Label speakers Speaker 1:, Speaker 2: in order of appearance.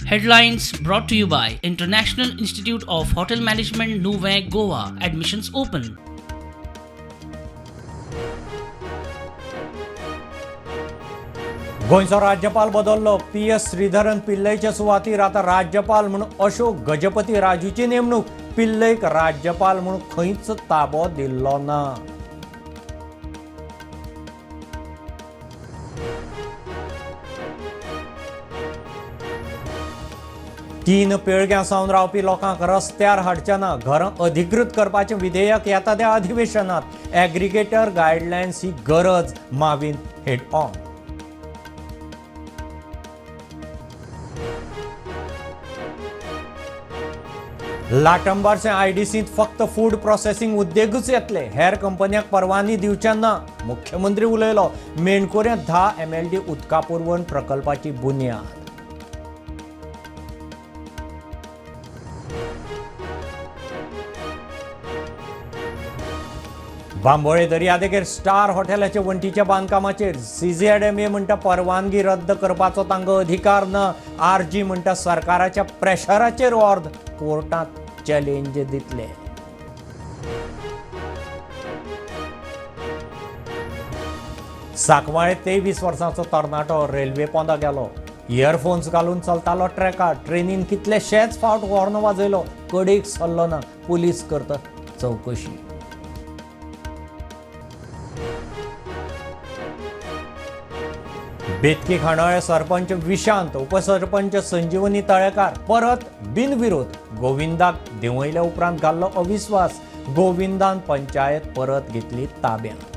Speaker 1: Headlines brought to you by International Institute of Hotel Management, Nuvem, Goa. Admissions open.
Speaker 2: गोंयचो राज्यपाल बदल्लो. P S Sreedharan पिल्लईच्या सुवातीर आतां राज्यपाल म्हूण अशोक गजपती राजूची नेमणूक. पिल्लईक राज्यपाल म्हूण खंयच ताबो दिल्लो ना. तीन पिळग्यां सावन रावपी लोकांक रस्त्यार हाडचे ना. घरां अधिकृत करपाचें विधेयक येता त्या अधिवेशनात. एग्रिगेटर गायडलायन्स ही गरज, माविन हेड ऑन. लाटंबारचे आयडीसींत फक्त फूड प्रोसेसिंग उद्देगूच येतले, हेर कंपन्यांक परवानगी दिवचे ना, मुख्यमंत्री उलयलो. मेणकुऱ्यांत 10 एमएलडी उदका पुरवण प्रकल्पाची बुन्याद. बांबोळे दर्यादेगेर स्टार हॉटेलाच्या वण्टीच्या बांदकामाचेर सीझेडएमए म्हणटा परवानगी रद्द करपाचो तांकां अधिकार ना. आरजी म्हणटा सरकाराच्या प्रेशराचेर ऑर्द, कोर्टात चॅलेंज दितले. सांकवाळे 23 वर्सांचो तरणाटो रेल्वे पोंदा गेलो. इयरफोन्स घालून चलतालो ट्रॅकार. ट्रेनीन कितलेशेच फावट हॉर्न वाजयलो, कडेक सरलो ना. पुलीस करता चवकशी. बेतकी खांडोळे सरपंच विशांत, उपसरपंच संजीवनी तळेकार परत बिनविरोध. गोविंदाक देंवयल्या उपरांत घाल्लो अविस्वास. गोविंदान पंचायत परत घेतली ताब्यात.